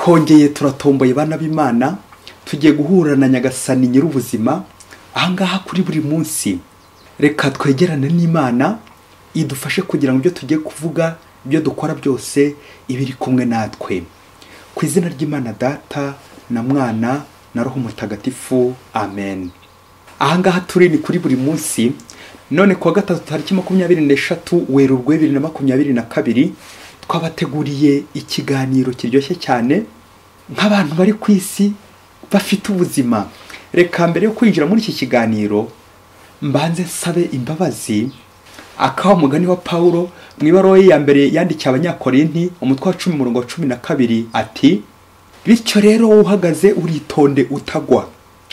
Twongeye turatomboye bana b'Imana, tugiye guhura na Nyagasani nyir'ubuzima ahangaha kuri buri munsi. Reka twegerane n'Imana idufashe kugira ngo ibyo tugiye kuvuga, ibyo dukora byose ibiri kumwe natwe. Ku izina ry'Imana Data na Mwana na Roho Mutagatifu, amen. Ahangaha turi ni kuri buri munsi. None kuwa gatatu tariki 23 Werurwe 2022 twabateguriye ikiganiro kiryoshye cyane nk'abantu bari ku isi bafite ubuzima. Reka mbere yo kwinjira muri iki kiganiro mbanze nsabe imbabazi. Akawa mugani wa Paulo mu ibaruwa ye ya mbere yandikiye Abanyakorinti umutwe wa 10 umurongo wa 12 ati: bityo rero uhagaze uritonde utagwa.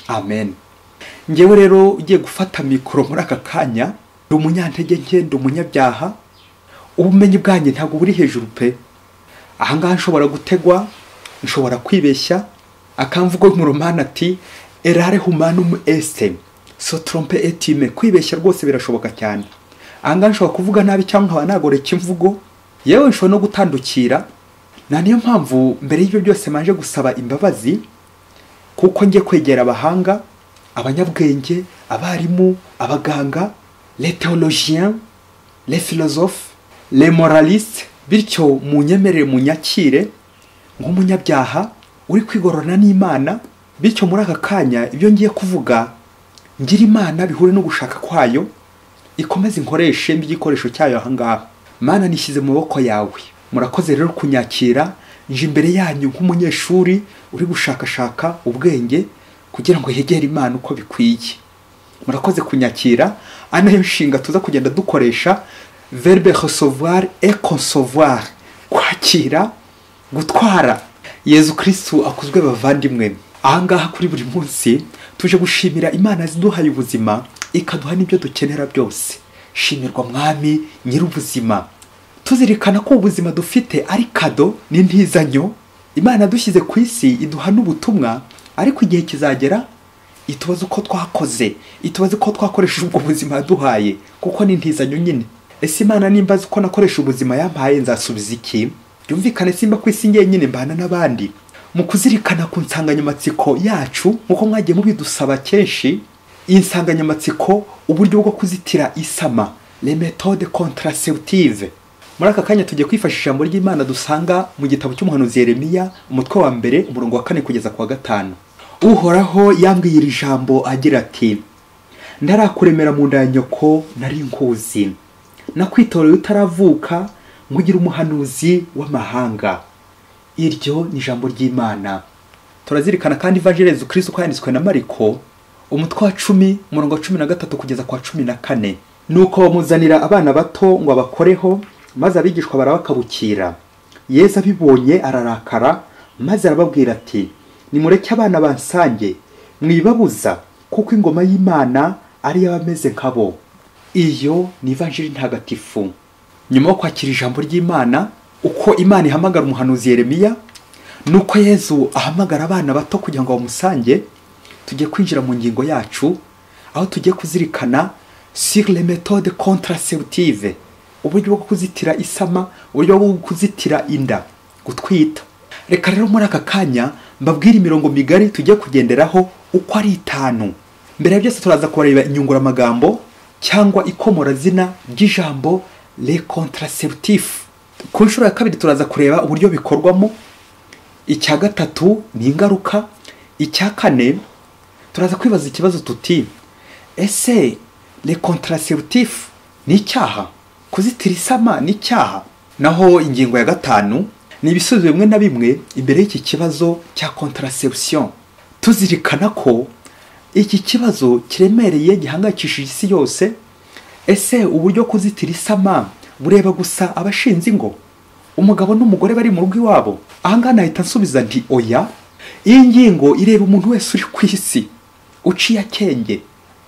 Amen. Ngewe rero ugiye gufata mikoro muri aka kanya, ndi umunyantege nke, ndi umunyabyaha, ubumenyi bwanjye ntabwo buri hejuru pe. Ahangaha nshobora gutegwa, nshobora kwibeshya. Akamvugo mu Romana ati errare humanum est so trompe et humain. Kwibeshya rwose birashoboka cyane. Ahangaha nshobora kuvuga nabi cyangwa nkaba nagoreka imvugo, yewe nshobora no gutandukira. Na niyo mpamvu mbere y'ibyo byose manje gusaba imbabazi, kuko ngiye kwegera abahanga, abanyabwenge, abarimu, abaganga, les théologiens, les philosophes, les moralistes, bityo munyemerere munyakire nk'umunyabyaha uri kwigororana n'Imana. Bityo muri aka kanya ibyo ngiye kuvuga ngira Imana bihure no gushaka kwayo, ikomeze inkoreshe igikoresho cyayo ahangaha. Mana, nishyize mu maboko yawe. Murakoze rero kunyakira, nje imbere yanyu nk'umunyeshuri uri gushakashaka ubwenge kugira ngo yegere Imana uko bikwiye. Murakoze kunyakira. Anayo nshinga tuza kugenda dukoresha verbe recevoir et concevoir, kwakira, gutwara. Yezu Kristu akuzwe bavandimwe. Ahangaha kuri buri munsi tuje gushimira Imana ziduhaye ubuzima, ikaduha n'ibyo dukenera byose. Shimirwa Mwami nyir'ubuzima. Tuzirikana ko ubuzima dufite ari kado n'intizanyo Imana dushyize ku isi, iduha n'ubutumwa, ariko igihe kizagera itubaze uko twakoze, itubaze uko twakoresheje ubwo buzima yaduhaye, kuko ni intizanyo nyine. Ese Imana nimbaza uko nakoresha ubuzima yampaye nzasubiza iki? Byumvikane simba ku isi njyenyine, mbana n'abandi. Mu kuzirikana ku nsanganyamatsiko yacu, nkuko mwagiye mubidusaba kenshi, iyi nsanganyamatsiko uburyo bwo kuzitira isama, les méthodes contraceptives. Muri aka kanya tugiye kwifashisha ijambo ry'Imana dusanga mu gitabo cy'umuhanuzi Yeremiya umutwe wa 1 umurongo wa 4 kugeza ku wa 5. Uhoraho yambwiye iri jambo agira ati: ndarakuremera mu nda ya nyoko nari nkuzi, nakwitoreye utaravuka nkugira umuhanuzi w'amahanga. Iryo ni ijambo ry'Imana. Turazirikana kandi Ivanjiri Yezu Kristo uko yanditswe na Mariko umutwe wa 10 umurongo wa 13 kugeza kwa 14. Nuko bamuzanira abana bato ngo abakoreho, maze abigishwa barabakabukira. Yezu abibonye ararakara, maze arababwira ati: nimureke abana bansange, mwibabuza, kuko ingoma y'Imana ari y'abameze nkabo. Iyo ni Ivanjiri ntagatifu. Nyuma yo kwakira ijambo ry'Imana, uko Imana ihamagara umuhanuzi Yeremiya, nuko Yezu ahamagara abana bato kugira ngo bamusange, tugiye kwinjira mu ngingo yacu aho tugiye kuzirikana sur les méthodes contraceptives, uburyo bwo kuzitira isama, uburyo bwo kuzitira inda, gutwita. Reka rero muri aka kanya mbabwire imirongo migari tugiye kugenderaho uko ari 5. Mbere ya byose turaza kureba inyunguramagambo cyangwa ikomorazina ry'ijambo les contraceptifs. Ku nshuro ya kabiri turaza kureba uburyo bikorwamo. Icya gatatu ni ingaruka. Icya kane turaza kwibaza ikibazo tuti: ese les contraceptifs ni icyaha? Kuzitira isama ni icyaha? Naho ingingo ya 5 ni ibisubizo bimwe na bimwe imbere y'iki kibazo cya contraception. Tuzirikana ko iki kibazo kiremereye, gihangayikishije isi yose. Ese uburyo kuzitira isama bureba gusa abashinze ingo, umugabo n'umugore bari mu rugo iwabo? Ahangaha nahita nsubiza nti oya. Iyi ngingo ireba umuntu wese uri ku isi uciye akenge,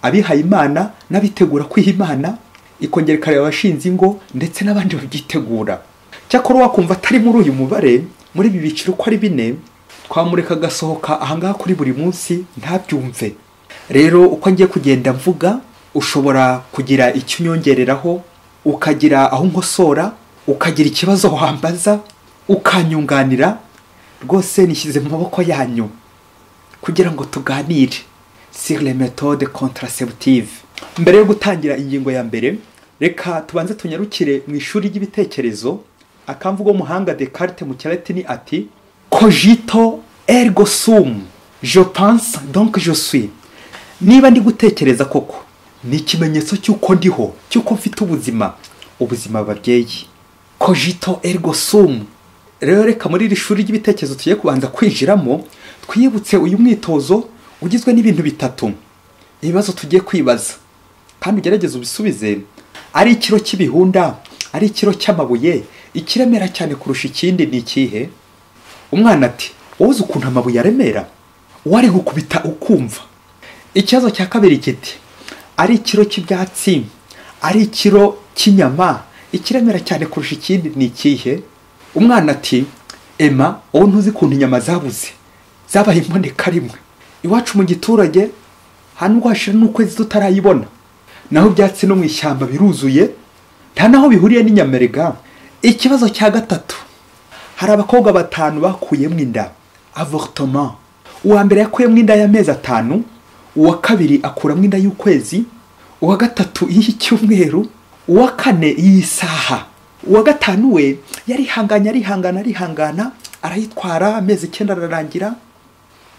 abihaye Imana n'abitegura kwiha Imana, ikongera ikareba abashinze ingo ndetse n'abandi babyitegura. Cyakora wakumva atari muri uyu mubare, muri ibi biciro uko ari 4, twamureka agasohoka ahangaha kuri buri munsi ntabyumve. Rero uko ngiye kugenda mvuga, ushobora kugira icyo unyongereraho, ukagira aho nkosora, ukagira ikibazo wambaza, ukanyunganira. Rwose nishyize mu maboko yanyu kugira ngo tuganire sur les méthodes contraceptives. Mbere yo gutangira ingingo ya mbere, reka tubanze tunyarukire mu ishuri ry'ibitekerezo. Akamvugo muhanga Descartes mu Kilatini ati cogito ergo sum, je pense donc je suis. Niba ndi gutekereza koko ni ikimenyetso cy'uko ndiho, cy'uko mfite ubuzima, ubuzima babyeyi. Cogito ergo sum. Rero reka muri iri shuri ry'ibitekerezo tugiye kubanza kwinjiramo, twiyibutse uyu mwitozo ugizwe n'ibintu bitatu. Ibibazo tugiye kwibaza kandi ugerageze ubisubize. Ari ikiro cy'ibihunda, ari ikiro cy'amabuye, ikiremera cyane kurusha ikindi ni ikihe? Umwana ati wowe uzi ukuntu amabuye aremera, wari gukubita ukumva. Ikibazo cya kabiri kiti ari ikiro cy'ibyatsi, ari ikiro cy'inyama, ikiremera cyane kurusha ikindi ni ikihe? Umwana ati Emma, wowe ntuzi ukuntu inyama zabuze, zabaye imboneka rimwe. Iwacu mu giturage hano hashira n'ukwezi tutarayibona, naho ibyatsi no mu ishyamba biruzuye, nta naho bihuriye n'inyamerega. Ikibazo cya gatatu, hari abakobwa batanu bakuyemo inda, avortement. Uwa mbere yakuyemo inda y'amezi 5, uwa kabiri akuramo inda y'ukwezi, uwa gatatu y'icyumweru, uwa kane y'isaha. Uwa gatanu we yarihanganye arihangana arihangana, arayitwara amezi 9 ararangira,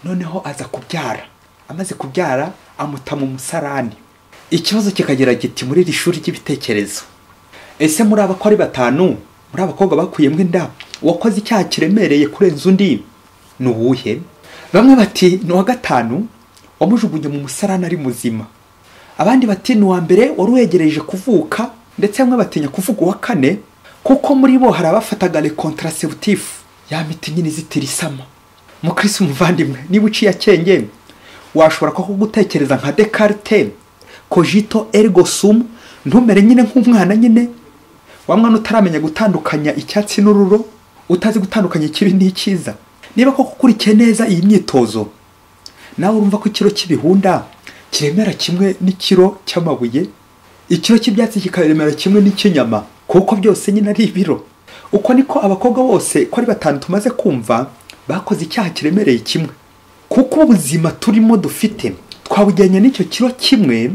noneho aza kubyara. Amaze kubyara amuta mu musarani. Ikibazo kikagira giti muri iri shuri ry'ibitekerezo, ese muri abako ari batanu, muri abakobwa bakuyemo inda, uwakoze icyaha kiremereye kurenza undi ni uwuhe? Bamwe bati ni uwa gatanu wamujugunye mu musarani ari muzima, abandi bati ni uwa mbere wari wegereje kuvuka, ndetse bamwe batinya kuvuga uwa kane kuko muri bo hari abafataga les contraceptifs, ya miti nyine izitira isama. Mukristo muvandimwe, niba uciye akenge washobora koko gutekereza nka Descartes, cogito ergo sum, ntumere nyine nk'umwana nyine wa mwana utaramenya gutandukanya icyatsi n'ururo, utazi gutandukanya ikibi n'icyiza. Niba koko ukurikiye neza iyi myitozo, nawe urumva ko ikiro cy'ibihunda kiremera kimwe n'ikiro cy'amabuye, ikiro cy'ibyatsi kikaremera kimwe n'icy'inyama, kuko byose nyine ari ibiro. Uko niko abakobwa bose ko ari batanu tumaze kumva bakoze icyaha kiremereye kimwe, kuko ubuzima turimo dufite twabujyanye n'icyo kiro kimwe,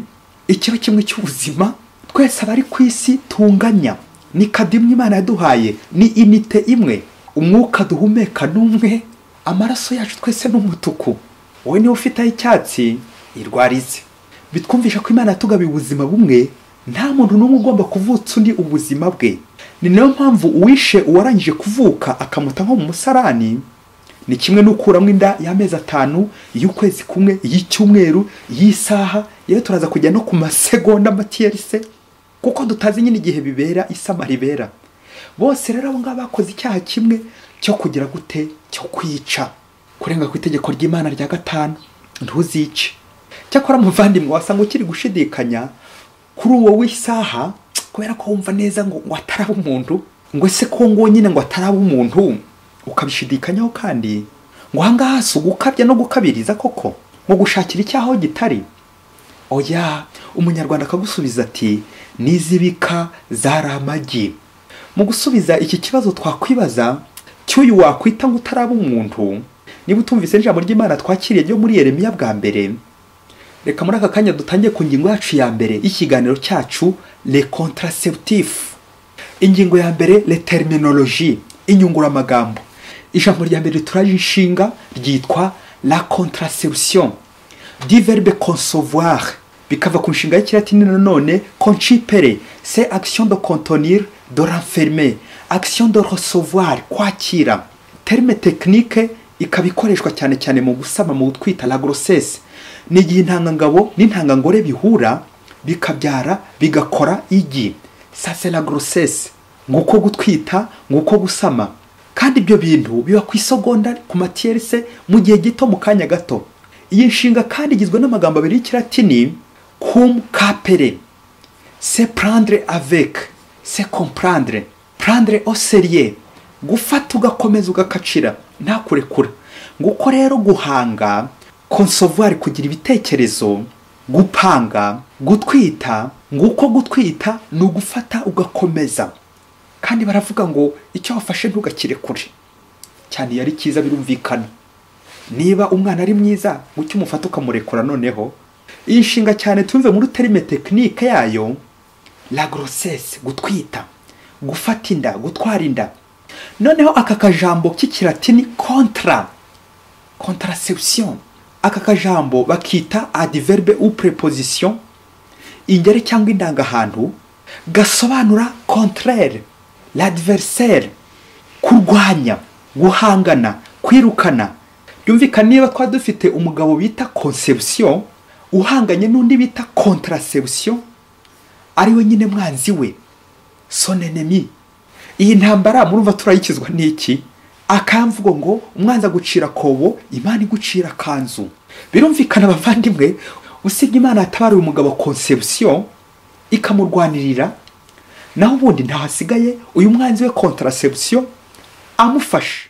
ikiro kimwe cy'ubuzima. Twese abari ku isi tunganya, ni kadimwe Imana yaduhaye, ni inite imwe, umwuka duhumeka n'umwe, amaraso yacu twese n'umutuku. Wowe niba ufite ay'icyatsi irwarize. Bitwumvisha ko Imana yatugabiye ubuzima bumwe, nta muntu n'umwe ugomba kuvutsa undi ubuzima bwe. Ni nayo mpamvu uwishe uwarangije kuvuka akamuta nko mu musarani ni kimwe n'ukuramo inda y'amezi 5, y'ukwezi kumwe, y'icyumweru, y'isaha. Yewe turaza kujya no ku masegonda matiyerse, kuko dutazi nyine igihe bibera, isama ribera. Bose rero abo ngabo bakoze icyaha kimwe cyo kugira gute, cyo kwica, kurenga ku itegeko ry'Imana rya 5, ntuzice. Cyakora muvandimwe, wasanga ukiri gushidikanya kuri uwo w'isaha, kubera ko wumva neza ngo ataraba umuntu, ngo ese ko ngo nyine ngo ataraba umuntu, ukabishidikanyaho kandi ngo ahangaha si ugukabya no gukabiriza koko, ngo gushakira icyaha aho gitari. Oya, umunyarwanda akagusubiza ati nizibika zari amagi. Mu gusubiza iki kibazo twakwibaza cy'uyu wakwita ngo utaraba umuntu, niba utumvise ijambo ry'Imana twakiriye ryo muri Yeremiya bwa mbere, reka muri aka kanya dutangiye ku ngingo yacu ya mbere y'ikiganiro cyacu, les contraceptifs. Ingingo ya mbere, les terminologies, inyunguramagambo. Ijambo rya mbere turaje inshinga ryitwa la contraception, du verbe concevoir, bikava ku nshinga y'ikilatini nanone concipere, c'est action de contenir, de renfermer, action de recevoir, kwakira. Terme technique ikaba ikoreshwa cyane cyane mu gusama, mu gutwita, la grossesse. Ni igihe intangangabo n'intangangore bihura bikabyara bigakora igi. Ça c'est la grossesse. Nguko gutwita, nguko gusama. Kandi ibyo bintu biba ku isegonda, ku matiyerse, mu gihe gito, mu kanya gato. Iyi nshinga kandi igizwe n'amagambo abiri y'ikilatini cum capere, c'est prendre avec, c'est comprendre, prendre au sérieux, gufata ugakomeza ugakacira nta kurekura. Nguko rero guhanga, concevoir, kugira ibitekerezo, gupanga, gutwita. Nguko gutwita ni ugufata ugakomeza. Kandi baravuga ngo icyo wafashe ntugakirekure. Cyane yari cyiza birumvikana. Niba umwana ari mwiza gucyo umufata ukamurekura. Noneho iyi nshinga cyane tumve muri terme technique yayo, la grossesse, gutwita, gufata inda, gutwara inda. Noneho aka kajambo k'ikilatini contra, contraception, aka kajambo bakita adverbe ou préposition, ingere cyangwa indangahantu, gasobanura contraire, l'adversaire, kurwanya, guhangana, kwirukana. Byumvikana niba twaba dufite umugabo bita conception uhanganye n'undi bita contraception, ari we nyine mwanzi we, son ennemi. Iyi ntambara murumva turayikizwa n'iki? Akamvugo ngo umwanzi agucira kobo, Imana igucira kanzu. Birumvikana abavandimwe, usibye Imana yatabariye umugabo conception ikamurwanirira, naho ubundi ntahasigaye uyu mwanzi we contraception amufashe,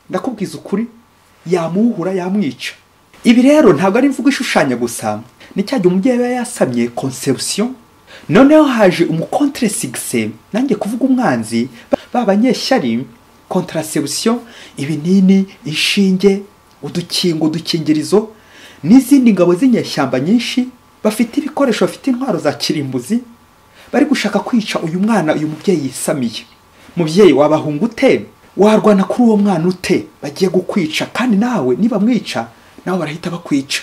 ndakubwiza ukuri, yamuhura, yamwica. Ibi rero ntabwo ari imvugo ishushanya gusa, ni cya gihe umubyeyi aba yasamye conception, noneho haje umucontresigise, nanjye kuvuga umwanzi, ba banyeshyari, contraception, ibinini, inshinge, udukingo, udukingirizo n'izindi ngabo z'inyeshyamba nyinshi, bafite ibikoresho, bafite intwaro za kirimbuzi, bari gushaka kwica uyu mwana uyu mubyeyi yisamiye. Mubyeyi, wabahunga ute? Warwana kuri uwo mwana ute? Bagiye gukwica, kandi nawe niba mwica nawe barahita bakwica,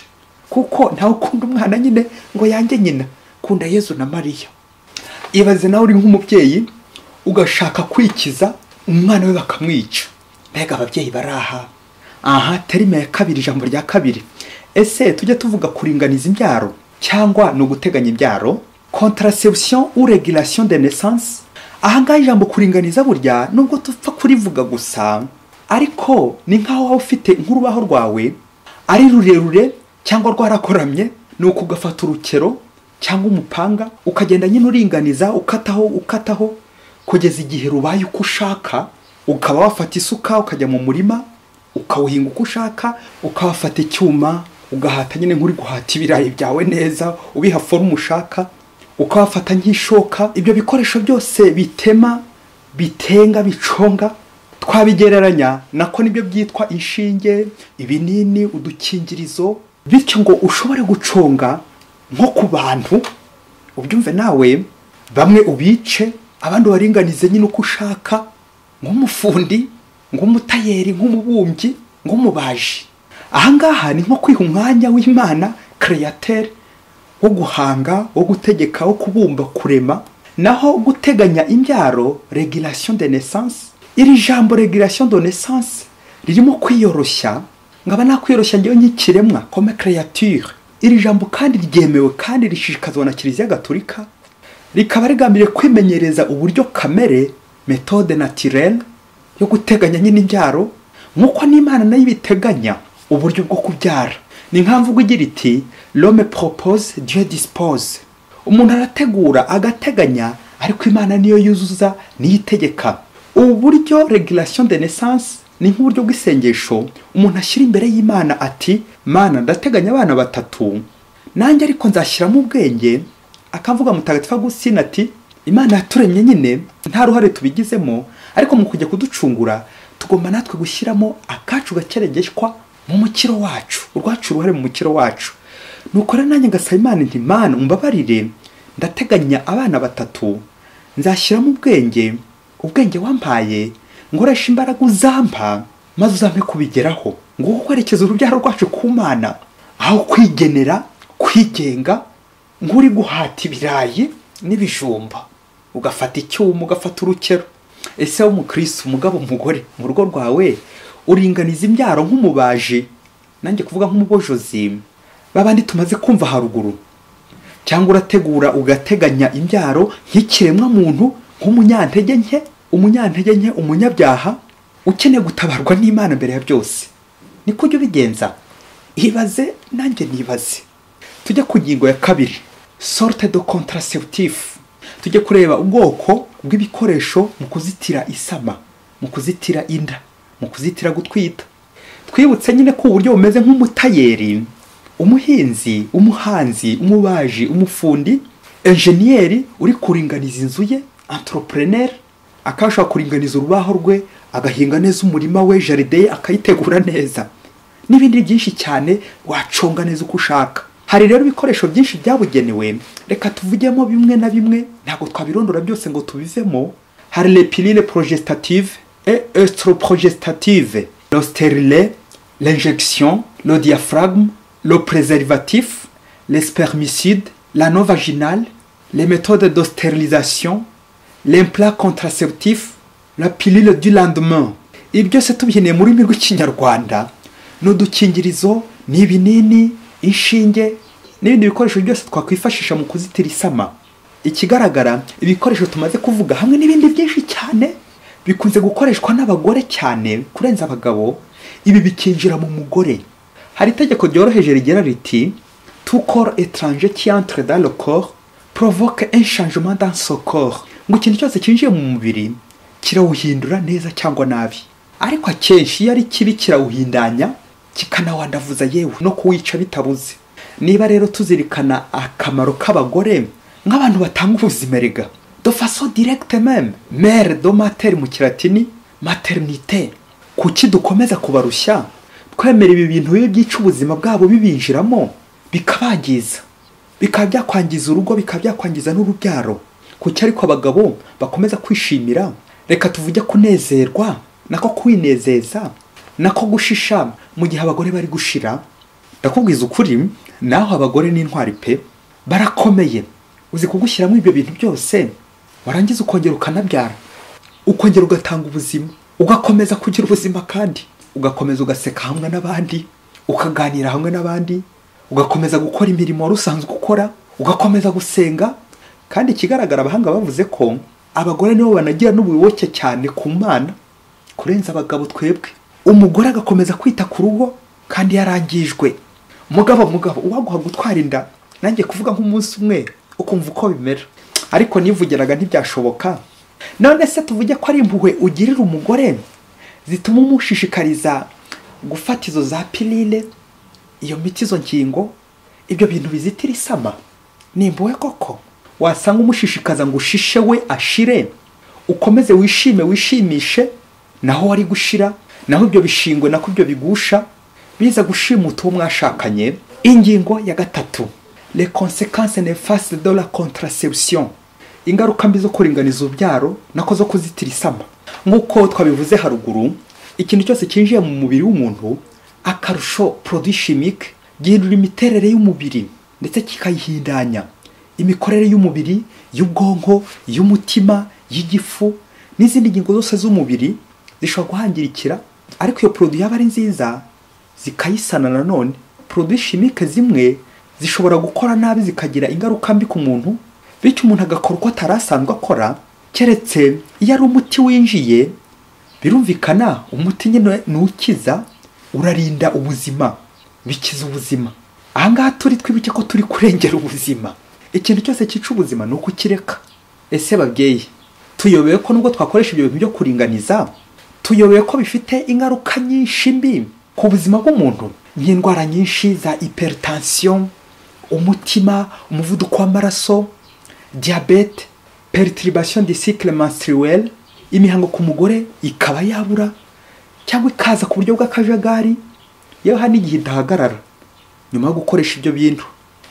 kuko ntawe ukunda umwana nyine ngo yange nyina. Kunda Yezu na Mariya. Ibaze nawe uri nk'umubyeyi ugashaka kwikiza umwana we bakamwica. Mbega ababyeyi baraha. Aha terime ya kabiri, ijambo rya kabiri. Ese tujye tuvuga kuringaniza imbyaro cyangwa ni uguteganya imbyaro? Contraception ou régulation de naissance. Aha ngaha ijambo kuringaniza burya nubwo tupfa kurivuga gusa, ariko ni nkaho waba ufite nk'urubaho rwawe ari rurerure cyangwa rwarakoramye, nuko ugafata urukero cyangwa umupanga ukagenda nyine uringaniza, ukataho ukataho kugeza igihe rubaye uko ushaka. Ukaba wafata isuka ukajya mu murima ukawuhinga uko ushaka, ukawafata icyuma ugahata nyine nk'uri guhata ibirayi byawe neza ubiha forume ushaka, ukawafata nk'ishoka. Ibyo bikoresho byose bitema, bitenga, biconga, twabigereranya nako nibyo byitwa inshinge, ibinini, udukingirizo, bityo ngo ushobore guconga nko ku bantu, ubyumve nawe, bamwe ubice abandi ubaringanize nyine uko ushaka, nk'umufundi, nk'umutayeri, nk'umubumbyi, nk'umubaji. Aha ngaha ni nko kwiha umwanya w'Imana créateur wo guhanga, wo gutegeka, wo kubumba, kurema. Naho guteganya imbyaro, régulation de naissance, iri jambo régulation de naissance ririmo kwiyoroshya, ngaba nakwiyoroshya ngewe nk'ikiremwa comme créature. Iri jambo kandi ryemewe kandi rishishikazwa na Kiliziya Gatolika, rikaba rigambiriye kwimenyereza uburyo kamere, méthode naturelle yo guteganya nyine imbyaro, nk'uko n'Imana nayo ibiteganya uburyo bwo kubyara. Ni nkamvugo igira iti l'homme propose, Dieu dispose. Umuntu arategura agateganya, ariko Imana niyo yuzuza, niyo itegeka. Ubu buryo régulation de naissance ni nk'uburyo bw'isengesho umuntu ashyira imbere y'Imana ati Mana, ndateganya abana batatu, nanjye ariko nzashyiramo ubwenge. Akavuga Mutagatifu Agustina ati Imana yaturemye nyine nta ruhare tubigizemo, ariko mu kujya kuducungura tugomba natwe gushyiramo akacu gakeregeshwa mu mukiro wacu, urwacu uruhare mu mukiro wacu. Nuko rero nanjye ngasaba Imana nti Mana umbabarire, ndateganya abana batatu, nzashyiramo ubwenge, ubwenge wampaye, nkoresha imbaraga uzampa, maze uzampe kubigeraho. Nguko kwerekeza urubyaro rwacu ku Mana, aho kwigenera, kwigenga nk'uri guhata ibirayi n'ibijumba, ugafata icyuma, ugafata urukero. Ese w'umukristo, umugabo, umugore, mu rugo rwawe uringaniza imbyaro nk'umubaji, nanjye kuvuga nk'umubojozi, babandi tumaze kumva haruguru, cyangwa urategura ugateganya imbyaro nk'ikiremwa muntu, nk'umunyantege nke, umunyantege nke, umunyabyaha ukeneye gutabarwa n'Imana mbere ya byose? Niko ujya ubigenza? Ibaze nanjye nibaze. Tujye ku ngingo ya kabiri, sorte de contraceptif. Tujye kureba ubwoko bw'ibikoresho mu kuzitira isama, mu kuzitira inda, mu kuzitira gutwita. Twibutse nyine ko uburyo bumeze nk'umutayeri, umuhinzi, umuhanzi, umubaji, umufundi, enjeniyeri uri kuringaniza inzu ye, entrepreneur, Akashobora kuringaniza urubaho rwe, agahinga neza umurima we, jardin ye akayitegura neza, n'ibindi byinshi cyane, waconga neza uko ushaka. Hari rero ibikoresho byinshi byabugenewe, reka tuvugemo bimwe na bimwe, ntabwo twabirondora byose ngo tubivemo. Hari les pilules progestatives et œstroprogestatives, le stérilet, l'injection, le diaphragme, le préservatif, les spermicides, l'anneau vaginal, les méthodes de stérilisation, l'implant contraceptif, la pilule du lendemain. Ibi byose tubihineye mu rurimi rw'Ikinyarwanda ni udukingirizo, ni ibinini, inshinge n'ibindi bikoresho byose twakwifashisha mu kuzitira isama. Ikigaragara, ibikoresho tumaze kuvuga hamwe n'ibindi byinshi cyane bikunze gukoreshwa n'abagore cyane kurenza abagabo. Ibi bikinjira mu mugore. Hari itegeko ryoroheje rigira riti: "Tout corps étranger qui entre dans le corps provoque un changement dans ce corps." Ngo ikintu cyose cyinjiye mu mubiri kirawuhindura neza cyangwa nabi, ariko akenshi iyo ari kibi kirawuhindanya, kikanawandavuza, yewe no kuwica bitabuze. Niba rero tuzirikana akamaro k'abagore nk'abantu batanga ubuzima, rega de façon directe même, mère de mater mu Kilatini, maternité, kuki dukomeza kubarushya twemera ibi bintu bibi byica ubuzima bwabo bibinjiramo, bikabangiza, bikaba byakwangiza urugo, bikaba byakwangiza n'urubyaro? Kuki ariko abagabo bakomeza kwishimira, reka tuvuge kunezerwa, nako kwinezeza, nako gushisha, mu gihe abagore bari gushira? Ndakubwiza ukuri, naho abagore ni intwari pe, barakomeye. Uzi kugushyiramo ibyo bintu byose, warangiza ukongera ukanabyara, ukongera ugatanga ubuzima, ugakomeza kugira ubuzima, kandi ugakomeza ugaseka hamwe n'abandi, ukaganira hamwe n'abandi, ugakomeza gukora imirimo wari usanzwe ukora, ugakomeza gusenga. Kandi ikigaragara, abahanga bavuze ko abagore nibo banagira n'ubuyoboke cyane ku Mana kurenza abagabo twebwe. Umugore agakomeza kwita ku rugo kandi yarangijwe. Mugabo, mugabo, uwaguha gutwara inda, nanjye kuvuga nk'umunsi umwe, ukumva uko bimera. Ariko nivugiraga, ntibyashoboka. None se tuvuge ko ari impuhwe ugirira umugore zituma umushishikariza gufata izo za pilule, iyo miti, izo nkingo, ibyo bintu bizitira isama? Ni impuhwe koko? Wasanga umushishikaza ngo ushishe, we ashire, ukomeze wishime, wishimishe, naho wari gushira, naho ibyo bishingwe, nako ibyo bigusha biza gushimuta uwo mwashakanye. Ingingo ya gatatu, les conséquences néfastes de la contraception, ingaruka mbi zo kuringaniza urubyaro, nako zo kuzitira isama. Nk'uko twabivuze haruguru, ikintu cyose cyinjiye mu mubiri w'umuntu, akarusho produit chimique, gihindura imiterere y'umubiri ndetse kikayihindanya. Imikorere y'umubiri, y'ubwonko, y'umutima, y'igifu n'izindi ngingo zose z'umubiri zishobora guhangirikira. Ariko iyo produit yaba ari nziza zikayisana. Nanone produit chimique zimwe zishobora gukora nabi, zikagira ingaruka mbi ku muntu, bityo umuntu agakora uko atari asanzwe akora, keretse iyo ari umuti winjiye. Birumvikana, umuti nyine ni ukiza, urarinda ubuzima, bikiza ubuzima. Ahangaha turi, twibuke ko turi kurengera ubuzima. Ikintu cyose cyica ubuzima ni ukukireka. Ese babyeyi, tuyobewe ko nubwo twakoresha ibyo bintu byo kuringaniza, tuyobewe ko bifite ingaruka nyinshi mbi ku buzima bw'umuntu, nk'indwara nyinshi za hypertension, umutima, umuvuduko w'amaraso, diyabete, perturbation du cycle menstruel, imihango ku mugore ikaba yabura cyangwa ikaza ku buryo bw'akajagari, yewe hari n'igihe idahagarara nyuma yo gukoresha ibyo bintu.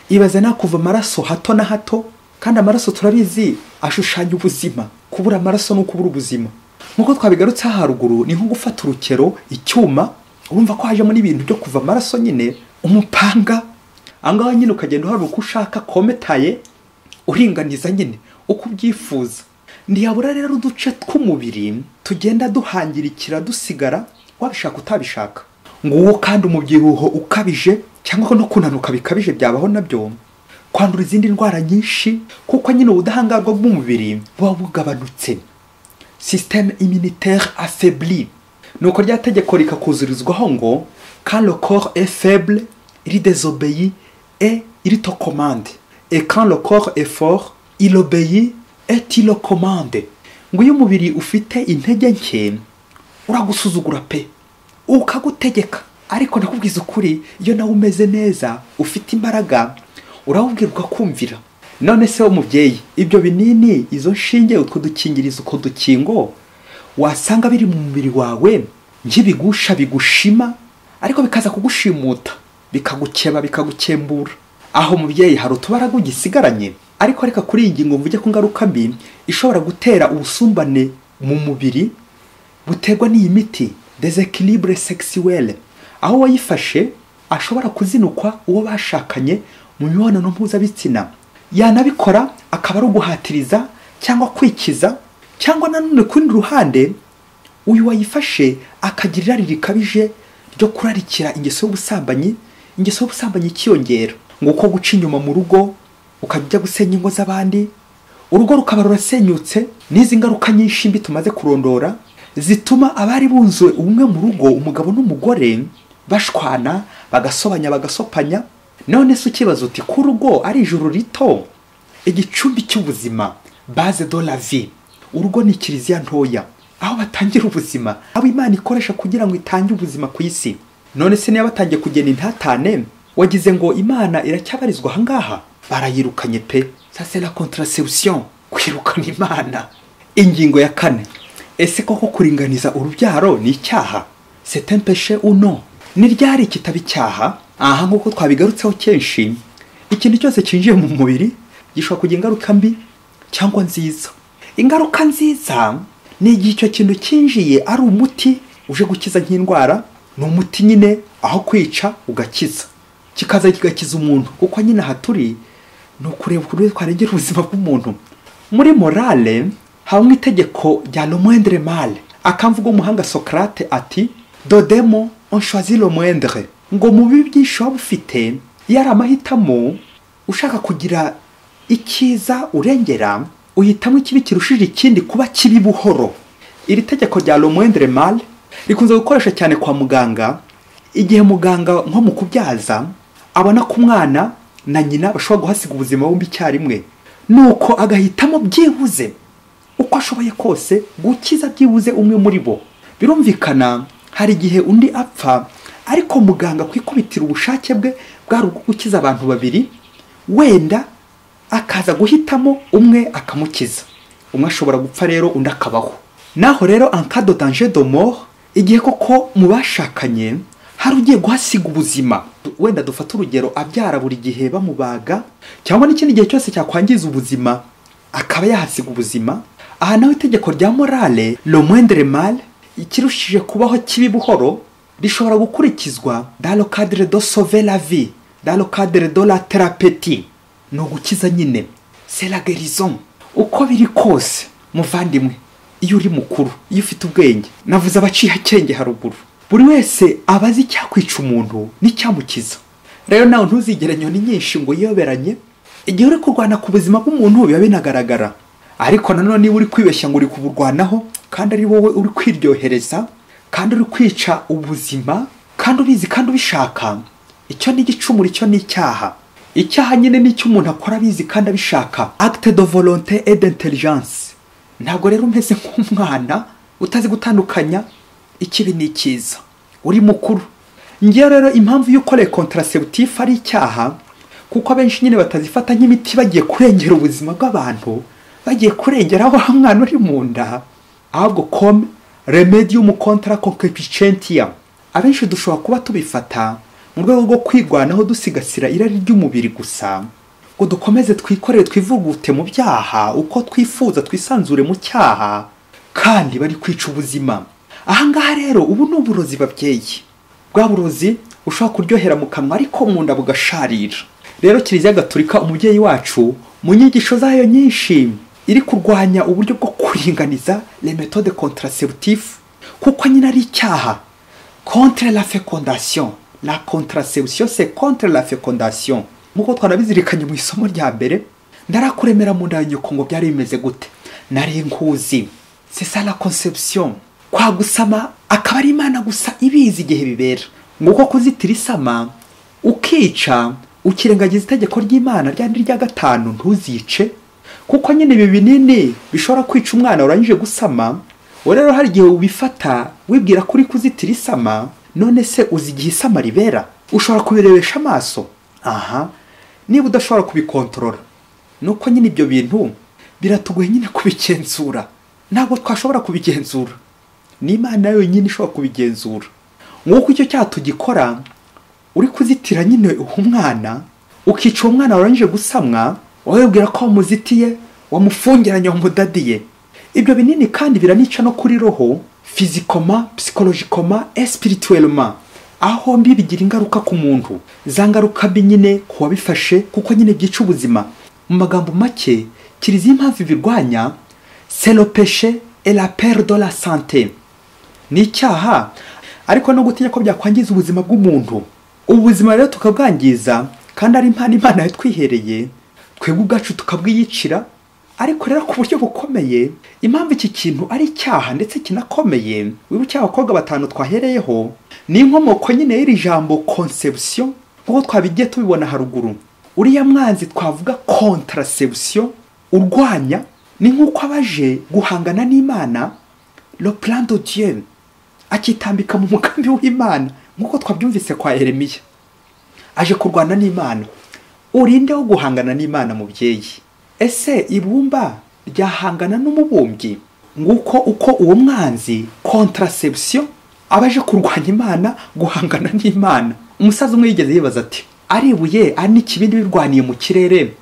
Ibaze nawe kuva amaraso hato na hato, kandi amaraso turabizi ashushanya ubuzima. Kubura amaraso ni ukubura ubuzima. Nk'uko twabigarutseho haruguru, ni nko gufata urukero icyuma, urumva ko hajemo n'ibintu byo kuva amaraso nyine, umupanga ahangaha nyine, ukagenda uharura uko ushaka, kometaye, uringaniza nyine uko ubyifuza. Ntiyabura rero uduce tw'umubiri tugenda duhangirikira, dusigara, wabishaka utabishaka. Nguwo kandi umubyibuho ukabije cyangwa no kunanuka bikabije byabaho nabyo, kwandura izindi ndwara nyinshi, kuko nyine ubudahangarwa bw'umubiri buba bugabanutse, système immunitaire affaibli. Nuko rya tegeko rikakuzurizwaho ngo: "Quand le corps est faible, il désobéit et il te commande, et quand le corps est fort, il obéit et il le commande." Ngo iyo umubiri ufite intege nke uragusuzugura pe, ukagutegeka. Ariko ndakubwiza ukuri, iyo nawe umeze neza, ufite imbaraga, urawubwira ukakumvira. None se umubyeyi, ibyo binini, izo nshinge, utwo dukingirizo, uko dukingo wasanga biri mu mubiri wawe nk'ibigusha bigushima, ariko bikaza kugushimuta, bikagukeba, bikagukembura. Aho mubyeyi hari utubaraga ugisigaranye. Ariko reka kuri iyi ngingo mvuge ko ngaruka mbi ishobora gutera ubusumbane mu mubiri buterwa n'iyi miti, déséquilibre sexuel, aho wayifashe ashobora kuzinukwa uwo bashakanye mu mibonano mpuzabitsina. Yanabikora akaba ari uguhatiriza cyangwa kwikiza, cyangwa nanone ku rundi ruhande uyu wayifashe akagira irari rikabije ryo kurarikira ingeso y'ubusambanyi, ingeso y'ubusambanyi ikiyongera. Ngo uko guca inyuma mu rugo ukajya gusenya ingo z'abandi, urugo rukaba rurasenyutse. N'izi ngaruka nyinshi mbi tumaze kurondora zituma abari bunze ubumwe mu rugo, umugabo n'umugore, bashwana, bagasobanya, bagasopanya. None se ukibaza uti ko urugo ari ijuru rito, igicumbi cy'ubuzima, base de la vie, urugo ni kiliziya ntoya aho batangira ubuzima, aho Imana ikoresha kugira ngo itange ubuzima ku isi. None se niba batangiye kugena intatane, wagize ngo Imana iracyabarizwa aha ngaha? Barayirukanye pe. Ça c'est la contraception, kwirukana Imana. Ingingo ya kane, ese koko kuringaniza urubyaro ni icyaha? C'est un péché ou non? Ni ryari kitaba icyaha? Aha nk'uko twabigarutseho kenshi, ikintu cyose cyinjiye mu mubiri gishobora kugira ingaruka mbi cyangwa nziza. Ingaruka nziza ni igihe icyo kintu cyinjiye ari umuti uje gukiza nk'indwara, ni umuti nyine aho kwica ugakiza, kikaza kigakiza umuntu, kuko nyine aha turi ni ukureba ukuntu twarengera ubuzima bw'umuntu. Muri morale habamo itegeko rya le moindre mal. Akamvuga umuhanga Socrate ati de deux maux on choisit le moindre. Ngo mu bibi byinshi waba ufite, iyo ari amahitamo, ushaka kugira icyiza urengera, uhitamo ikibi kirushije ikindi kuba kibi buhoro. Iri tegeko rya le moindre mal rikunze gukoresha cyane kwa muganga, igihe muganga nko mu kubyaza abona ko umwana na nyina bashobora guhasiga ubuzima bombi icyarimwe, nuko agahitamo byibuze uko ashoboye kose gukiza byibuze umwe muri bo. Birumvikana hari igihe undi apfa, ariko muganga kwikubitira ubushake bwe bwari ubwo gukiza abantu babiri, wenda akaza guhitamo umwe akamukiza. Umwe ashobora gupfa rero undi akabaho. Naho rero en cas de danger de mort, igihe koko mu bashakanye hari ugiye guhasiga ubuzima, wenda dufate urugero abyara buri gihe bamubaga, cyangwa n'ikindi gihe cyose cyakwangiza ubuzima akaba yahasiga ubuzima, aha naho itegeko rya morale le moindre mal, ikirushije kubaho kibi buhoro, rishobora gukurikizwa dans le cadre de sauver la vie, dans le cadre de la thérapeutique. Ni ugukiza nyine, c'est la guérison. Uko biri kose muvandimwe, iyo uri mukuru, iyo ufite ubwenge, navuze abaciye akenge haruguru, buri wese abazi icyakwica umuntu n'icyamukiza. Rero nawe ntuzigere nyoni nyinshi ngo yiyoberanye. Igihe uri kurwana ku buzima bw'umuntu biba binagaragara, ariko nanone niba uri kwibeshya ngo uri kuburwanaho kandi ari wowe uri kwiryohereza, kandi uri kwica ubuzima, kandi ubizi kandi ubishaka, icyo ni igicumuro, icyo ni icyaha. Icyaha nyine ni icyo umuntu akora abizi kandi abishaka, acte de volonté et d'intelligence. Ntabwo rero umeze nk'umwana utazi gutandukanya ikibi n'icyiza, uri mukuru. Ngiyo rero impamvu y'uko les contraceptifs ari icyaha, kuko abenshi nyine batazifata nk'imiti bagiye kurengera ubuzima bw'abantu, bagiye kurengera wa mwana uri mu nda, ahubwo comme remedium contra concupiscentia. Abenshi dushobora kuba tubifata mu rwego rwo kwirwanaho dusigasira irari ry'umubiri gusa, ngo dukomeze twikorere twivugute mu byaha uko twifuza, twisanzure mu cyaha, kandi bari kwica ubuzima. Aha ngaha rero ubu ni uburozi babyeyi, bwa burozi ushobora kuryohera mu kanwa ariko mu nda bugasharira. Rero Kiliziya Gatolika umubyeyi wacu mu nyigisho zayo nyinshi iri kurwanya uburyo bwo kuringaniza les méthodes contraceptives, kuko nyine ari icyaha, contre la fécondation. La contraception c'est contre la fécondation. Nkuko twanabizirikanye mu isomo rya mbere, ndarakuremera mu nda ya nyoko ngo byari bimeze gute, nari nkuzi. C'est ça la conception. Kwa gusama akaba ari Imana gusa ibizi igihe bibera. Nguko kuzitira isama ukica ukirengagiza itegeko ry'Imana ryandi rya gatanu, ntuzice, kuko nyine ibi binini bishobora kwica umwana urangije gusama. Rero hari igihe ubifata wibwira kuri kuzitira isama, none se uzi igihe isama ribera? Ushobora kubirebesha amaso? Aha, niba udashobora kubikontorora, Nuko nyine ibyo bintu biratugoye nyine kubigenzura, ntabwo twashobora kubigenzura, ni Imana yonyine ishobora kubigenzura. Nk'uko icyo cyaha tugikora, uri kuzitira nyine umwana, ukica uwo mwana warangije gusamwa, wabibwira ko wamuzitiye, wamufungiranye, wamudadiye. Ibyo binini kandi biranica no kuri roho, physiquement, psychologiquement et spirituellement. Aho mbi bigira ingaruka ku muntu, za ngaruka mbi nyine ku wabifashe, kuko nyine byica ubuzima. Mu magambo make, Kiliziya impamvu ibirwanya, c'est le péché et la perte de la santé. Ni icyaha ariko no gutinya ko byakwangiza ubuzima bw'umuntu. Ubuzima rero tukabwangiza, kandi ari impano Imana yatwihereye, twebwe ubwacu tukabwiyicira. Ariko rero ku buryo bukomeye, impamvu iki kintu ari icyaha ndetse kinakomeye, wibuke abakobwa batanu twahereyeho, ni inkomoko nyine y'iri jambo conception, nk'uko twabigiye tubibona haruguru. Uriya mwanzi twavuga contraception, urwanya, ni nk'uko abaje guhangana n'Imana, le plan de Dieu, akitambika mu mugambi w'Imana, nk'uko twabyumvise kwa Yeremiya. Aje kurwana n'Imana. Urinde wo guhangana n'Imana mubyeyi? Ese ibumba ryahangana n'umubumbyi? Nguko uko uwo mwanzi contraception abaje kurwanya Imana, guhangana n'Imana. Umusaza umwe yigeze yibaza ati, ari ibuye ari n'ikibindi birwaniye mu kirere,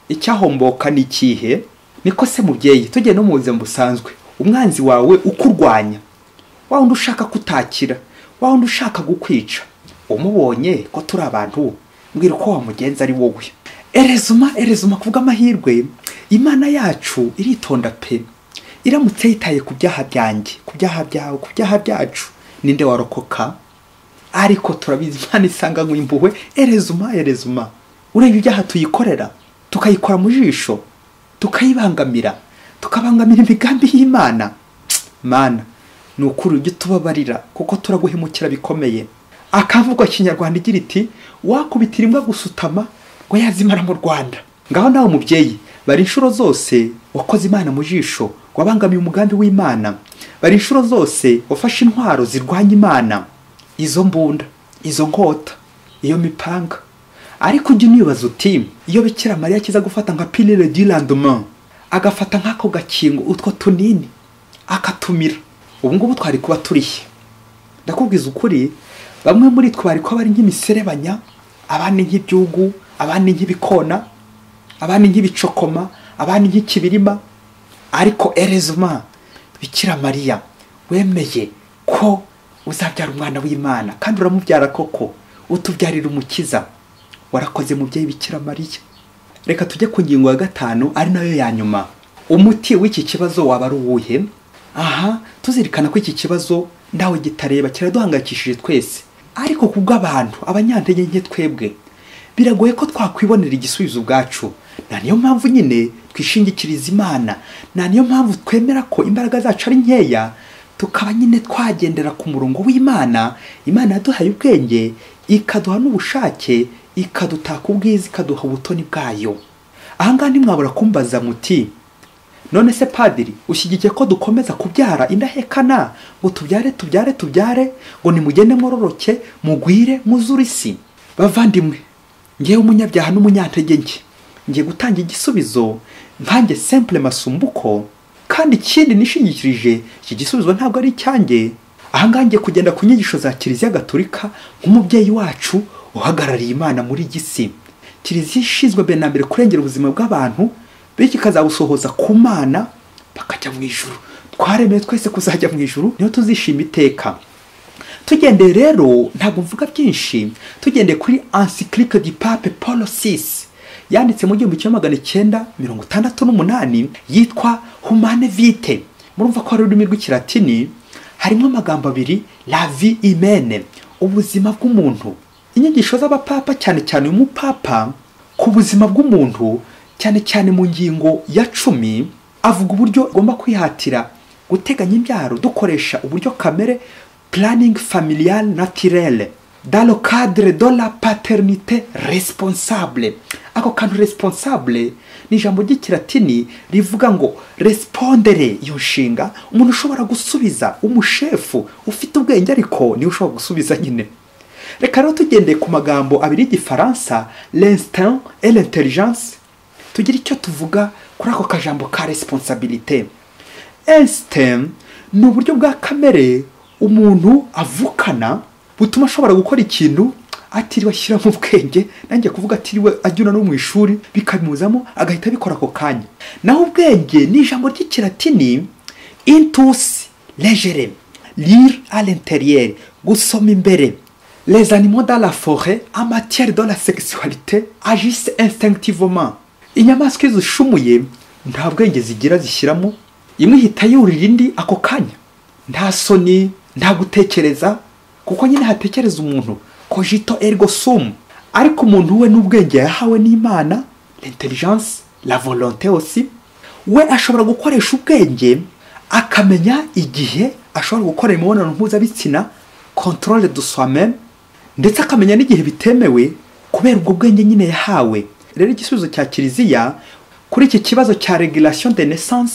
icyahomboka ni ikihe? Niko se mubyeyi, tugiye no mu buzima busanzwe, umwanzi wawe ukurwanya, wa wundi ushaka kutakira, wa wundi ushaka gukwica, umubonye ko turi abantu, mbwira uko wamugenza ari wowe. Erezuma kuvuga amahirwe, Imana yacu iritonda pe. Iramutse yitaye ku byaha byanjye, ku byaha byawe, ku byaha byacu, ninde warokoka? Ariko turabizi Imana isanga nk'impuhwe. Erezuma ureba ibyaha tuyikorera, tukayikora mu jisho, tukayibangamira, tukabangamira imigambi y'Imana. Mana, ni ukuri ujye tubabarira kuko turaguhemukira bikomeye. Akavuga Kinyarwanda igira iti, wakubitira imbwa gusutama ngo yazimara mu Rwanda. Ngaho nawe mubyeyi, bari inshuro zose wakoze Imana mu jisho, wabangamiye umugambi w'Imana, bari inshuro zose wafashe intwaro zirwanya Imana, izo mbunda, izo nkota, iyo mipanga. Ariko ujye unibaza uti, iyo Bikira Mariya akiza gufata nka pilule du lendemain, agafata nk'ako gakingo, utwo tunini akatumira, ubu ngubu twari kuba turihe? Ndakubwiza ukuri, bamwe muri twe bari kuba bari nk'imiserebanya, abandi nk'ibyugu, abandi nk'ibikona, abandi nk'ibicokoma, abandi nk'ikibirima. Ariko erezuma Bikira Mariya wemeye ko uzabyara umwana w'Imana, kandi uramubyara koko, utubyarira umukiza. Warakoze mubyeyi Bikira Mariya. Reka tujye ku ngingo ya 5 ari nayo ya nyuma. Umuti w'iki kibazo waba ari uwuhe? Aha tuzirikana ko iki kibazo ndawe gitareba, kiraduhangayikishije twese. Ariko kubw'abantu abanyantege nke twebwe, biragoye ko twakwibonera igisubizo ubwacu. Na niyo mpamvu nyine twishingikiriza Imana, na niyo mpamvu twemera ko imbaraga zacu ari nkeya, tukaba nyine twagendera ku murongo w'Imana. Imana yaduhaye ubwenge, ikaduha n'ubushake, ikadutaka ubwiza, ikaduha ubutoni bwayo. Aha ngaha ntimwabura kumbaza muti, none se padiri ushyigikiye ko dukomeza kubyara indahekana, ngo tubyare tubyare tubyare, ngo nimugende mwororoke, mugwire, muzure isi? Bavandimwe, ngewe umunyabyaha n'umunyantege nke, ngiye gutanga igisubizo nkanjye simple Masumbuko, kandi ikindi nishingikirije iki gisubizo ntabwo ari icyanjye. Aha ngaha ngiye kugenda ku nyigisho za Kiliziya Gatolika nk'umubyeyi wacu uhagarariye Imana muri gisi. Kiliziya ishinzwe mbere na mbere kurengera ubuzima bw'abantu, bityo ikazabusohoza ku Mana bakajya mu ijuru. Twaremewe twese kuzajya mu ijuru, niho tuzishima iteka. Tugendeye rero, ntabwo mvuga byinshi, tugendeye kuri encyclique du Pape Paul VI yanditse mu 1968 yitwa Humane Vitae. Murumva ko ari ururimi rw'ikilatini, harimo amagambo abiri, la vie humaine, ubuzima bw'umuntu. Inyigisho z'abapapa, cyane cyane uyu mupapa, ku buzima bw'umuntu, cyane cyane mu ngingo ya 10, avuga uburyo ugomba kwihatira guteganya imbyaro dukoresha uburyo kamere, planning familial naturel, dans le cadre de la paternité responsable. Ako kantu responsable ni ijambo ry'ikilatini rivuga ngo respondere, iyo nshinga umuntu ushobora gusubiza, umushefu ufite ubwenge ariko niwe ushobora gusubiza nyine. Reka rero tugendeye ku magambo abiri y'igifaransa, l'instinct et l'intelligence, Tugira icyo tuvuga kuri ako kajambo ka responsabilité. Instinct ni uburyo bwa kamere umuntu avukana butuma ashobora gukora ikintu atiriwe ashyira mu bwenge, nanjye kuvuga atiriwe ajyuna no mu ishuri bikamuzamo agahita abikora ako kanya. Naho ubwenge ni ijambo ry'ikilatini intus legere, lire à l'intérieur, gusoma imbere. Les animaux dans la forêt en matière de la sexualité agissent instinctivement. Inyamaswa iyo zishumuye nta bwenge zigira zishyiramo, imwe ihita yurira indi ako kanya, nta soni, nta gutekereza, kuko nyine hatekereza umuntu cogito ergo sum. Ariko umuntu we n'ubwenge yahawe n'Imana, l'intelligence, la volonté aussi, we ashobora gukoresha ubwenge akamenya igihe ashobora gukora imibonano mpuzabitsina, contrôle de soi-même, ndetse akamenya n'igihe bitemewe kubera ubwo bwenge nyine yahawe. Rero igisubizo cya Kiliziya kuri iki kibazo cya régulation de naissance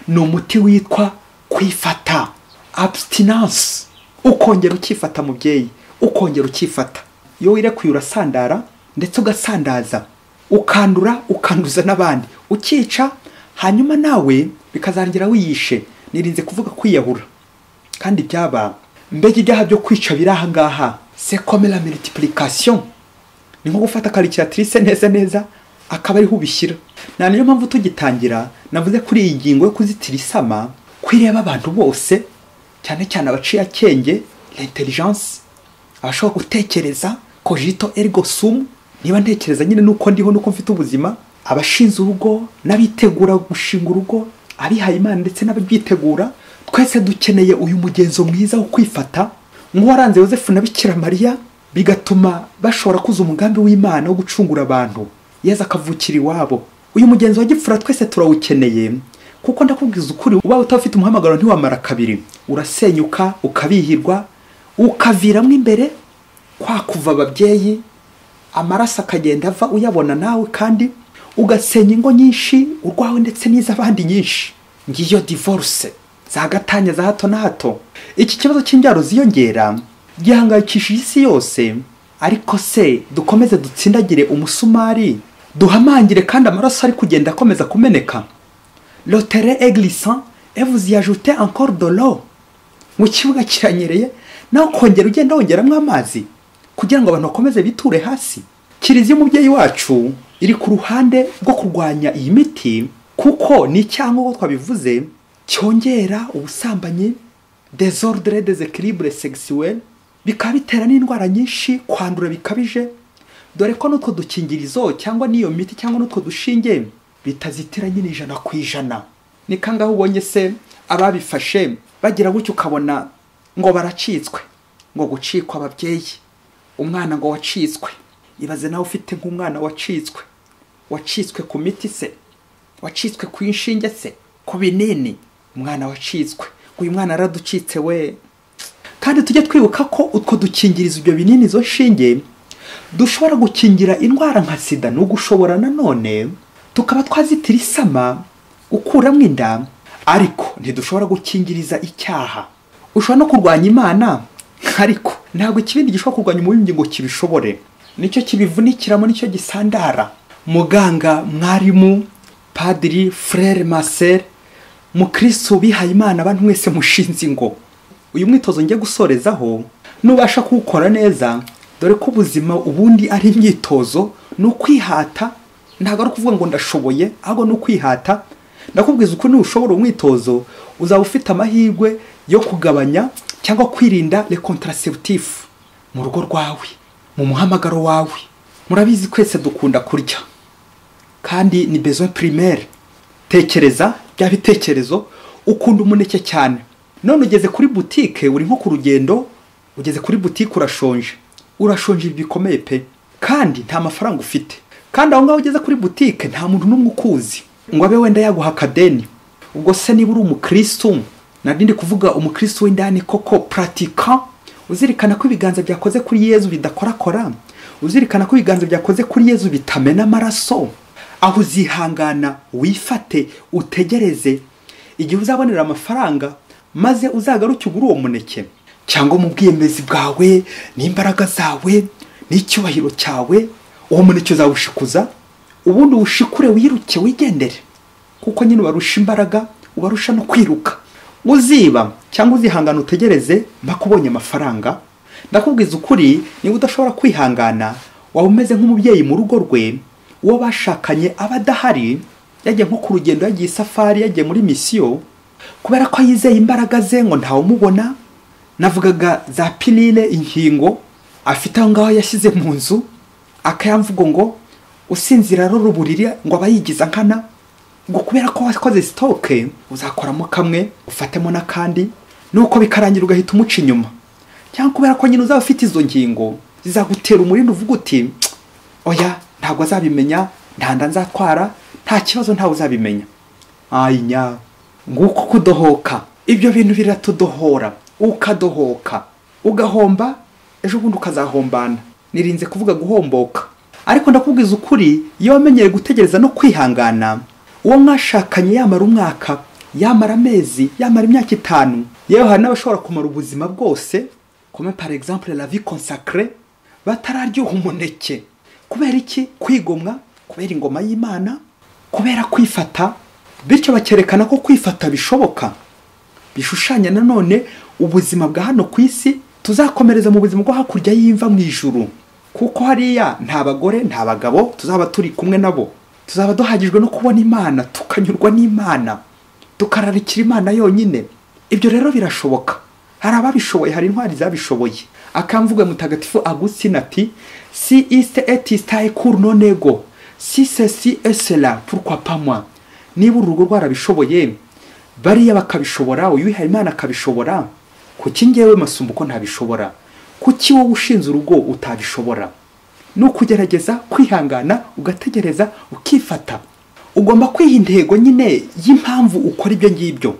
ni umuti witwa kwifata, abstinence. Ukongera ukifata mubyeyi, ukongera ukifata. Iyo wirekuye urasandara ndetse ugasandaza, ukandura ukanduza n'abandi, ukica, hanyuma nawe bikazarangira wiyishe. Nirinze kuvuga kwiyahura kandi byaba mbega ibyaha byo kwica biri aha ngaha. C'est comme la multiplication, ni nko gufata calculatrice neza neza akaba ariho ubishyira. Na niyo mpamvu tugitangira navuze kuri iyi ngingo yo kuzitira isama, kwireba abantu bose, cyane cyane abaciye akenge, l'intelligence, abashobora gutekereza, cogito ergo sum, niba ntekereza nyine nuko ndiho nuko mfite ubuzima, abashinze urugo n'abitegura gushinga urugo, abihaye Imana ndetse n'ababyitegura, twese dukeneye uyu mugenzo mwiza wo kwifata nk'uwaranze Yosefu na Bikira Mariya, bigatuma bashobora kuza umugambi w'Imana wo gucungura abantu, Yezu akavukira iwabo. Uyu mugenzo wa gipfura twese turawukeneye, kuko ndakubwiza ukuri, uba utafite umuhamagaro ntiwamara kabiri, urasenyuka, ukabihirwa, ukaviramo imbere kwa kuva ababyeyi, amaraso akagenda ava uyabona nawe, kandi ugasenya ingo nyinshi, urwawe ndetse n'iz'abandi nyinshi. Ngiyo divorce za gatanya za hato na hato. Iki kibazo cy'imbyaro ziyongera gihangayikishije isi yose, ariko se dukomeze dutsindagire umusumari, duhamangire kandi amaraso ari kugenda akomeza kumeneka. Le terrain est glissant et vous y ajoutez encore de l'eau. Mu kibuga kiranyereye naho kongera ugenda wongeramo amazi kugira ngo abantu bakomeze biture hasi. Kiliziya umubyeyi wacu iri ku ruhande rwo kurwanya iyi miti, kuko ni icyaha nk'uko twabivuze cyongera ubusambanyi, désordre, déséquilibre sexuel, bikaba bitera n'indwara nyinshi, kwandura bikabije, dore ko n'utwo dukingirizo cyangwa n'iyo miti cyangwa n'utwo dushinge bitazitira nyine 100%. Ni kangahe ubonye se ababifashe bagira gutyo ukabona ngo baracitswe, ngo gucikwa ababyeyi, umwana ngo wacitswe. Ibaze nawe ufite nk'umwana wacitswe, wacitswe ku miti se, wacitswe ku inshinge se, ku binini, umwana wacitswe, uyu mwana araducitse we. Kandi tujye twibuka ko utwo dukingirizo, ibyo binini, izo nshinge, dushobora gukingira indwara nka sida, no gushobora nanone tukaba twazitira isama, gukuramo inda, ariko ntidushobora gukingiriza icyaha. Ushobora no kurwanya Imana, ariko ntabwo ikibindi gishobora kurwanya umubimbyi ngo kibishobore. Nicyo kibivunikiramo, nicyo gisandara. Muganga, mwarimu, padiri, frere, maser, mukristo bihaye Imana, abantu mwese mushinze ingo, uyu mwitozo ngiye gusorezaho nubasha kuwukora neza, dore ko ubuzima ubundi ari imyitozo, ni ukwihata. Ntabwo ari ukuvuga ngo ndashoboye, ahubwo ni ukwihata. Ndakubwiza uko nushobora umwitozo, uzaba ufite amahirwe yo kugabanya cyangwa kwirinda les contraceptifs mu rugo rwawe, mu muhamagaro wawe. Murabizi kwese dukunda kurya, kandi ni besoin primaire. Tekereza bya bitekerezo, ukunda umuneke cyane, none ugeze kuri boutique, uri nko ku rugendo, ugeze kuri boutique urashonje, urashonje bikomeye pe, kandi nta mafaranga ufite, kandi aho ngaho ugeze kuri boutique nta muntu n'umwe ukuzi ngo abe wenda yaguha akadeni. Ubwo se niba uri umukristo, nari ndi kuvuga umukristo w'indani koko pratiquant, uzirikana ko ibiganza byakoze kuri Yezu bidakorakora, uzirikana ko ibiganza byakoze kuri Yezu bitamena amaraso, aho uzihangana wifate utegereze igihe uzabonera amafaranga maze uzagaruke ugure uwo muneke, cyangwa mu bwiyemezi bwawe n'imbaraga zawe n'icyubahiro cyawe, uwo muneke uzawushikuza Ubundi ushikure wiruke wigendere, kuko nyine ubarusha imbaraga, ubarusha no kwiruka. Uziba cyangwa uzihangana utegereze mpaka ubonye amafaranga. Ndakubwiza ukuri, niba udashobora kwihangana waba umeze nk'umubyeyi mu rugo rwe, uwo bashakanye aba adahari, yagiye nko ku rugendo, yagiye isafari, yagiye muri misiyo, kubera ko yizeye imbaraga ze ngo ntawumubona. Navugaga za pilile, inkingo afite aho ngaho yashyize mu nzu, akayamvugo ngo usinzira arora uburiri ngo aba yigiza nkana, ngo kubera ko wakoze sitoke uzakoramo kamwe ufatemo n'akandi, nuko bikarangira ugahita umuca inyuma. Cyangwa kubera ko nyine uzaba ufite izo ngingo zizagutera umurindi uvuga uti oya ntabwo azabimenya, nta nda nzatwara, nta kibazo, ntawe uzabimenya. Ayinya, nguko kudohoka. Ibyo bintu biratudohora, ukadohoka ugahomba, ejo bundi ukazahombana. Nirinze kuvuga guhomboka, ariko ndakubwiza ukuri, iyo wamenyereye gutegereza no kwihangana, uwo mwashakanye yamara umwaka, yamara amezi, yamara imyaka 5, yewe hari n'abashobora kumara ubuzima bwose, comme par exemple la vie consacrée, batararyoha umuneke. Kubera iki? Kwigomwa, kubera ingoma y'Imana, kubera kwifata. Bityo bakerekana ko kwifata bishoboka. Bishushanya nanone ubuzima bwa hano ku isi tuzakomereza mu buzima bwo hakurya y'imva mu ijuru, kuko hariya nta bagore nta bagabo tuzaba turi kumwe nabo. Tuzaba duhagijwe no kubona Imana, tukanyurwa n'Imana, tukararikira Imana yonyine. Ibyo rero birashoboka, hari ababishoboye, hari intwari zabishoboye. Akamvuga Mutagatifu Agustina ati si iste et istae cur non ego, si ceci et cela pourquoi pas moi. Niba urugo rwarabishoboye, bariya bakabishobora, uyu wihaye Imana akabishobora, kuki ngewe Masumbuko ntabishobora? Kuki wowe ushinze urugo utabishobora? Ni ukugerageza kwihangana, ugategereza, ukifata. Ugomba kwiha intego nyine y'impamvu ukora ibyo ngibyo,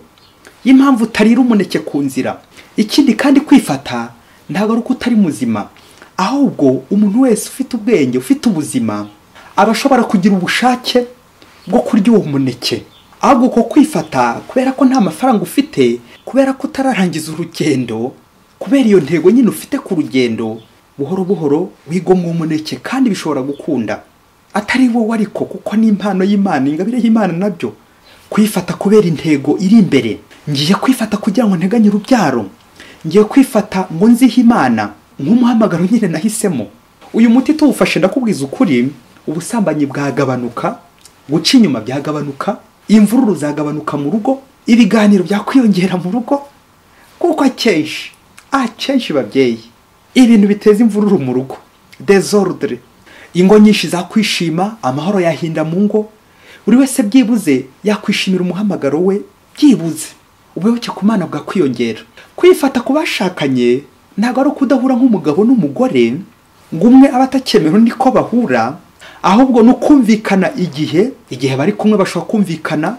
y'impamvu utarira umuneke ku nzira. Ikindi kandi, kwifata ntabwo ari uko utari muzima, ahubwo umuntu wese ufite ubwenge, ufite ubuzima, aba ashobora kugira ubushake bwo kurya uwo muneke. Ahubwo uko kwifata, kubera ko nta mafaranga ufite, kubera ko utararangiza urugendo, kubera iyo ntego nyine ufite ku rugendo, buhoro buhoro wigomwa umuneke, kandi bishobora gukunda atari wowe ariko, kuko ni impano y'Imana, ingabire y'Imana nabyo. Kwifata kubera intego iri imbere. Ngiye kwifata kugira ngo nteganye urubyaro, ngiye kwifata ngo nzihe Imana nk'umuhamagaro nyine nahisemo. Uyu muti tuwufashe, ndakubwiza ukuri, ubusambanyi bwagabanuka, guca inyuma byagabanuka, imvururu zagabanuka mu rugo, ibiganiro byakwiyongera mu rugo, kuko akenshi babyeyi ibintu biteza imvururu mu rugo, desordre, ingo nyinshi zakwishima, amahoro yahinda mu ngo, buri wese byibuze yakwishimira umuhamagaro we, byibuze ubuyoboke ku Mana bwakwiyongera. Kwifata ku bashakanye ntabwo ari ukudahura nk'umugabo n'umugore ngo umwe aba atakemera undi ko bahura, ahubwo ni ukumvikana igihe bari kumwe bashobora kumvikana,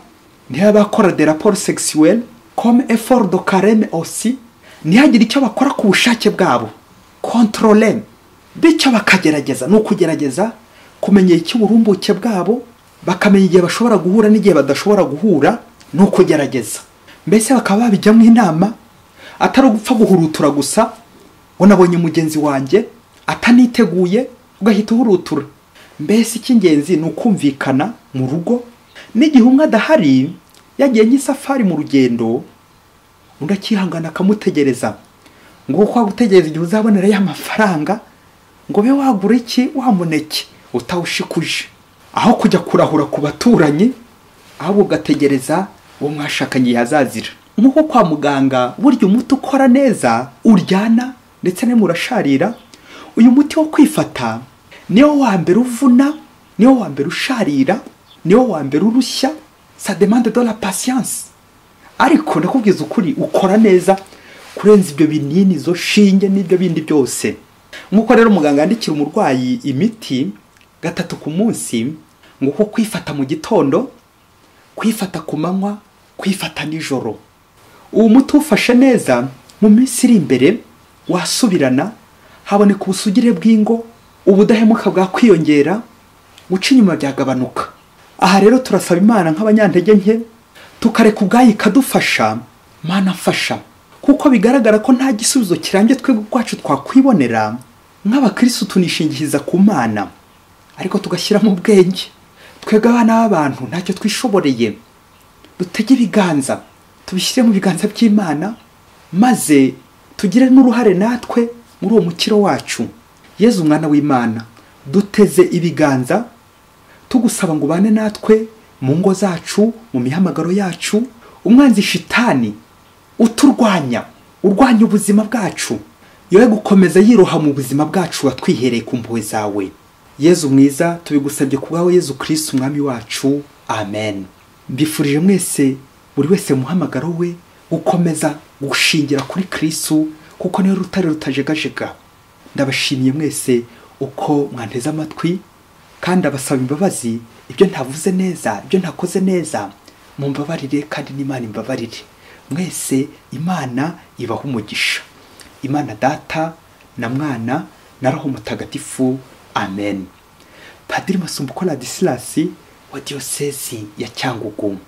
ntibaba bakora des rapports sexuels comme effort de carême aussi, ntihagire icyo bakora ku bushake bwabo, contrôler. Bityo bakagerageza, ni ukugerageza kumenya icyo uburumbuke bwabo, bakamenya igihe bashobora guhura n'igihe badashobora guhura, ni ukugerageza. Mbese bakaba babijyamo inama, atari ugupfa guhurutura gusa, ngo nabonye mugenzi wanjye ataniteguye ugahita uhurutura. Mbese icy'ingenzi ni ukumvikana mu rugo, n'igihe umwe adahari yagiye nk'isafari mu rugendo, undi akihangana akamutegereza, ngo uko gutegereza igihe uzabonera ya mafaranga ngo be wagura iki wa muneke utawushikuje, aho kujya kurahura ku baturanyi, ahubwo ugategereza uwo mwashakanye yazazira. Nk'uko kwa muganga burya umuti ukora neza uryana ndetse n'umurasharira, uyu muti wo kwifata niwo wa mbere uvuna, niwo wa mbere usharira, niwo wa mbere urushya. Ça demande de la patience, ariko ndakubwiza ukuri ukora neza kurenza ibyo binini, izo shinge n'ibyo bindi byose. Nk'uko rero muganga yandikira umurwayi imiti 3 ku munsi, ngo uko kwifata mu gitondo, kwifata ku manywa, kwifata nijoro. Uwo muti ufashe neza, mu minsi iri imbere wasubirana, haboneka ubusugire bw'ingo, ubudahemuka bwakwiyongera, guca inyuma byagabanuka. Aha rero turasaba Imana nk'abanyantege nke, tukareka ubwayo ikadufasha. Mana mfasha, kuko bigaragara ko nta gisubizo kirambye twebwe ubwacu twakwibonera. Nk'abakristo tunishingikiriza ku Mana, ariko tugashyiramo ubwenge. Twebwe abana b'abantu ntacyo twishoboreye, dutege ibiganza tubishyire mu biganza by'Imana, maze tugire n'uruhare natwe muri uwo mukiro wacu. Yezu mwana w'Imana, duteze ibiganza tugusaba ngo ubane natwe mu ngo zacu, mu mihamagaro yacu. Umwanzi shitani uturwanya, urwanya ubuzima bwacu, yoye gukomeza yiroha mu buzima bwacu watwihereye ku mpuhwe zawe. Yezu mwiza, tubigusabye ku bwawe Yezu Kristu umwami wacu. Amen. Mbifurije mwese, buri wese muhamagaro we, gukomeza gushingira kuri Kristu, kuko niwe rutare rutajegajega. Ndabashimiye mwese uko mwanteze amatwi, kandi abasaba imbabazi ibyo ntavuze neza, ibyo ntakoze neza, mumbabarire kandi n'Imana imbabarire. Mwese Imana ibaha umugisha. Imana Data na Mwana na Roho Mutagatifu. Amen. Padiri Masumbuko Ladislas wa Diyosezi ya Cyangugu.